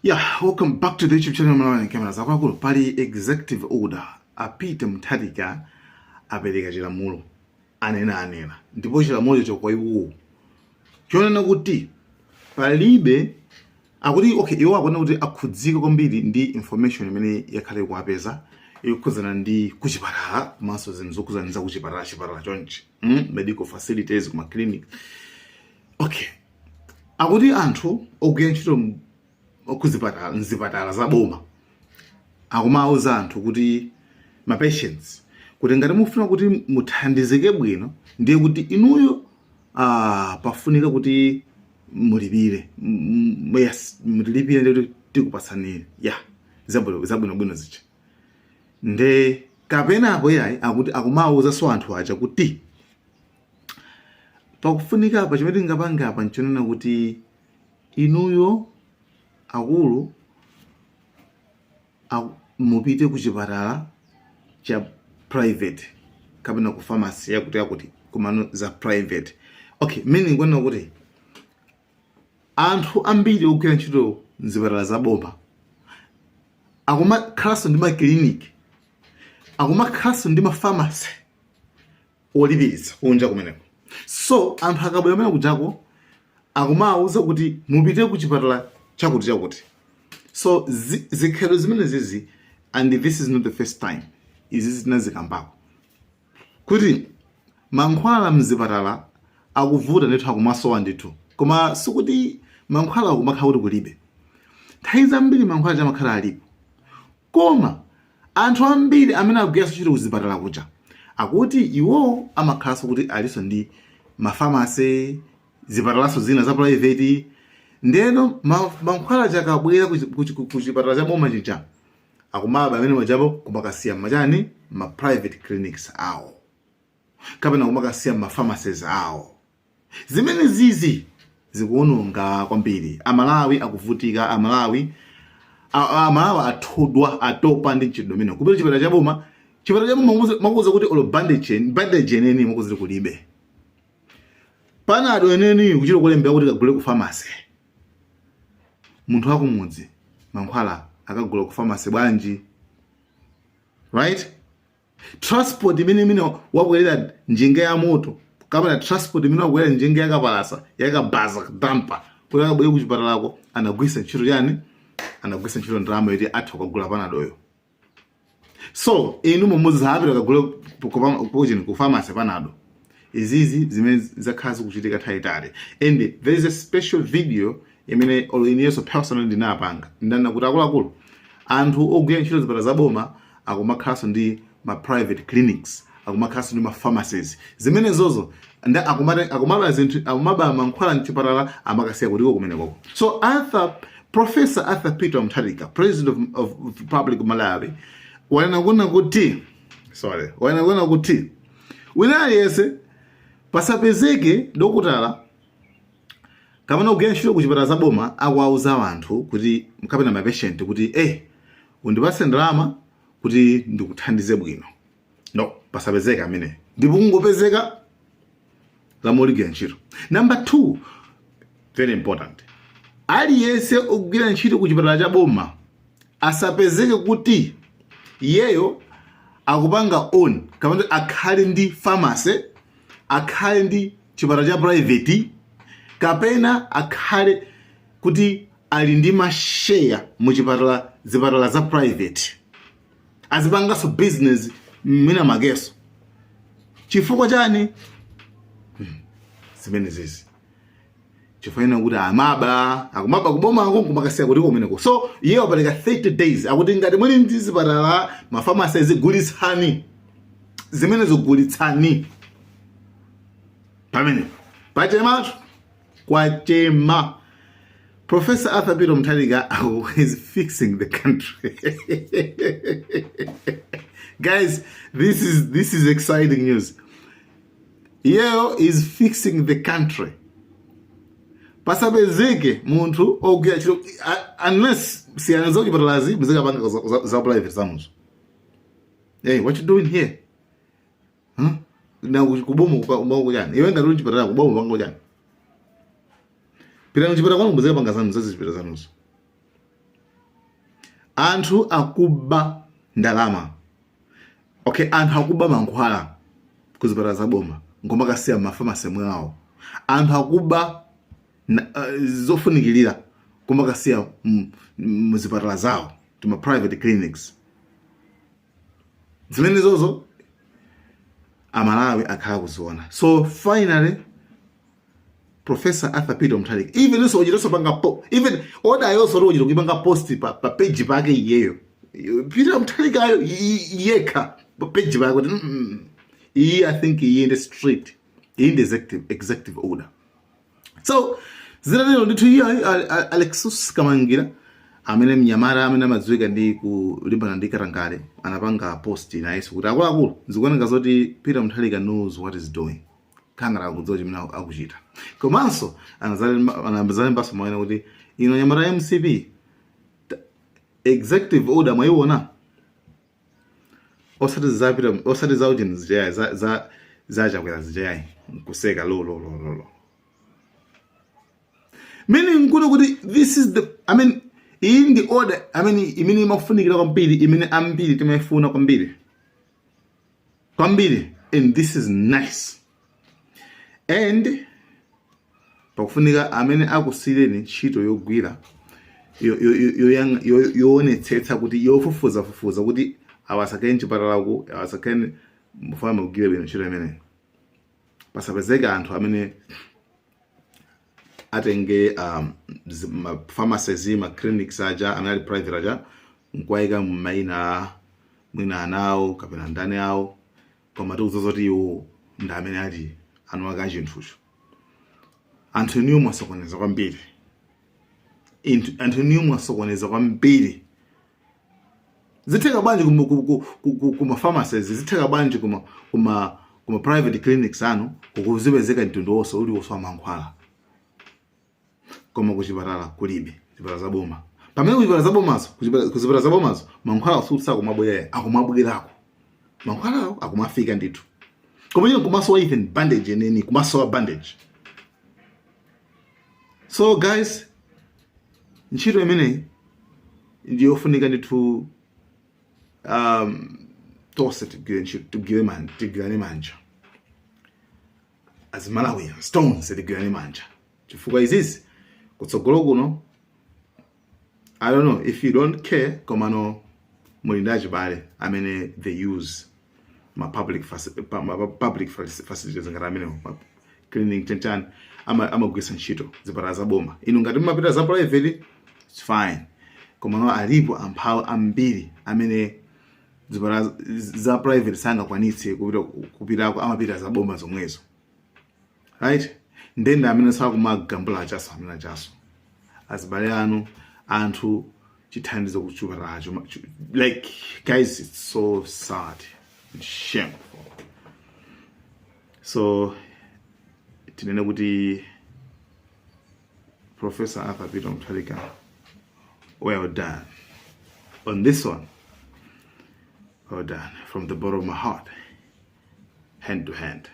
Yeah, welcome back to the YouTube channel Malawi Cameras. Akuluakulu, pali executive order. A Peter Mutharika apereka chilamulo, anena ndipo chilamulo cho kwa iwo chonena kuti palibe, akuti, okay, iwo akuona kuti akhudzika kwambiri ndi information imene yakhale kuwapeza ikukhudzana ndi kuchipatala komanso zinthu zokhudzana ndi zakuchipatala, chipatala chonchi, Medical facilities, kuma clinic. Okay, akuti anthu ogwira ntchito kuzipatala, mzipatala za boma, akumauza anthu kuti, ma patients, kuti ngati mufuna kuti muthandizike bwino, ndiye kuti inuyo pafunika kuti mulipire. Yes, mulipire, ndiye kuti tikupatsani ya zabwino zabwinobwino zicha. Nde kapenapo yayi, akuti akumauza anthu aja kuti pakufunika apa, chimene tingapange apa nchonena kuti inuyo akulu mupite ku chipatala cha private kapena ku pharmacy yakuti yakuti, komano za private. Okay, meaning kunena kuti anthu ambiri ogwira ntchito mzipatala za boma akumakhalanso ndi makiliniki, akumakhalanso ndi mapharmacy olipiritsa kunja kumeneko. So anthu akabwera kumene kujako, akumawuza kuti mupite ku chipatala chakuti chakuti. So zikhalidwe zimene zizi, and this is not the first time, izi zinazikambako kuti mankhwala mzipatala akuvuta ndithu, akumasowa ndithu. Koma sikuti mankhwala akumakhala kuti kulibe. Nthawi zambiri mankhwala chamakhala alipo, koma anthu ambiri amene akugwiranso ntchito kuzipatala kuja akuti iwo amakhalanso kuti alinso ndi mapharmacy, zipatalaso zina za private. Ndeno mankhwala chakabwera ku chipatala cha boma chija, akumaba amene majapo kumakasiya machani, ma private clinics awo kapena kumakasiya ma pharmacies awo. Zimene zizi zikuononga kwambiri. Amalawi akuvutika. Amalawi athodwa, atopa ndi mchitidwe umene kupita chipatala cha boma. Chipatala cha boma mwakuza kuti olo bandage yeneni mwakuza kuti kulibe, Panado yeneni kuchita kulembera kuti kagule ku pharmacy. Munthu wakumudzi mankhwala akagula ku pharmacy bwanji, right? Transport imene wakwelera njinga ya moto kapena transport imene wakwelera njinga yakapalasa, yakabaza, dampa, kuti akabwere kuchipatalako, anagwisa ntchito chani? Anagwisa ntchito ndalama yoti atha kukagula Panadoyo. So inu mumuzapita kagule kuchini, ku pharmacy Panado. Izizi zimene zakhala zikuchitika nthawi itali, and there is a special video imene olo inenso personally ndinapanga, ndanena kuti akuluakulu, anthu ogwira ntchito zipatala za boma akumakhalanso ndi ma private clinics, akumakhalanso ndi ma pharmacies. Zimene zozo nda akumaba zinthu, akumaba mankhwala mchipatala, amakasiya kutiko kumenekoko. So Arthur, Professor Arthur Peter Mutharika, President of Republic of Malawi, wanena kuna kuti, sorry, wanena kuna kuti wina aliyense pasapezeke dokotala kapena kugwira ntchito ku chipatala za boma akuwauza anthu kuti, kapena mapatient kuti, "Undipatse ndalama kuti ndikuthandize bwino." No, pasapezeka amene. Ndipo kungopezeka, lamulo ligwira ntchito. Number two, very important, aliyense ogwira ntchito ku chipatala cha boma asapezeke kuti iyeyo akupanga own kapena akhale ndi pharmacy, akhale ndi chipatala cha private, kapena akhale kuti ali ndi masheya mu chipatala, zipatala za private, azipanganso business mwina makeso. Chifukwa chani? Zimene zizi chifukwa kuti amaba, akumaba kubomako kumakasiya kuti kumeneko. So iye wapereka 30 days, akuti ngati muli ndi zipatala, mapharmacy, zigulitsani zimene zigulitsani. Pamene pachematu kwachema. Professor Arthur Peter Mutharika is fixing the country. Guys, this is exciting news. Iyeyo is fixing the country. Pasapezeke munthu ogwira ntchito, unless siyana za kuchipatalazi, muzikapanga za private zanuzo. Hey, what you doing here, huh? Na kuboma kuchani? Iwe ngati uli chipatala, kuboma panga kuchani? Pitani kuchipatala kwanu, muzikapanga zanu za zipatala zanuzo. Anthu akuba ndalama, okay, anthu akuba mankhwala kuzipatala za boma ngomakasiya m'mafamasi mwawo. Anthu akuba zofunikirira kumakasiya muzipatala zawo, tuma private clinics. Zimene zozo Amalawi akhala kuziona. So finally Professor Arthur Peter Mutharika even so uchitonso panga po even order yonso uchita kuipanga post pa page pake iyeyo Peter Mutharika ayo yekha pa page pake kuti iyi, I think iyi ndi strict, iyi ndi executive order. So zitatero ndithu, iye Alexious Kamangira, amene mnyamata amene amadziwika ndi kulimbana ndi katangale, anapanga post nayenso kuti akuluakulu, zikuoneka zoti Peter Mutharika knows what is doing, khangala akudziwa chimene akuchita. Komanso anazalembanso mawena kuti ino nyamata MCP, executive order mwayiona, osati zapita, osati za ujeni zijayi, za Chakwera zijayi, nkuseka lo lo lo lo lo. Meaning nkuti kuti this is the, I mean, iyi ndi order, I mean, imene imafunikira kwambiri, imene ambiri timayifuna kwambiri kwambiri, and this is nice. And pakufunika amene akusiyireni ntchito yogwira yoonetsetsa kuti yofufuzafufuza kuti awasakeni chipatalaku, awasakeni, mufana mugwire bwino ntchito imeneyi, pasapezeke anthu amene atenge ma pharmacies, ma clinics aja amene ali private aja, nkuwayika m'mayina mwina anawo kapena ndani awo, koma tikudziwa zoti iwo ndi amene ali anu ake achinthucho. Anthu iniyo mwasokoneza kwambiri. Anthu iniyo mwasokoneza kwambiri. Zitheka bwanji kuma pharmacies? Zitheka bwanji kuma private clinics anu kukuzipezeka mtundu wonse uliwonse wa mankhwala, koma kuchipatala kulibe, zipatala zaboma? Pamene kuchipatala zabomazo, kuzipatala zabomazo mankhwala asutsa akumabwera, akumabwerako mankhwalawo, akumafika ndithu, koma chino kumasowa even bandage eneni, kumasowa bandage. So guys, ntchito imeneyi ndiyofunika ndithu. Tonse tigwire ntchito, tigwire man tigwirane manja as Malawians, tonse tigwirane manja, chifukwa izizi kutsogolo kuno, I don't know if you don't care, komano muli ndi achibale amene they use ma public facilities ngati amenewo, ma clinic chanchani, amagwiritsa ntchito zipatala za boma. Inu ngati mumapita za private, it's fine, komano alipo amphawi ambiri amene zipatala za private sangakwanitse kupitako, amapita za boma zomwezo, right? Ndende amene sakumagambula achaso, amene achaso azibale anu, anthu chithandizo kuchipatalacho. Like, guys, it's so sad and shameful. So tinene kuti Professor Arthur Peter Mutharika, well done on this one, well done from the bottom of my heart, hand to hand.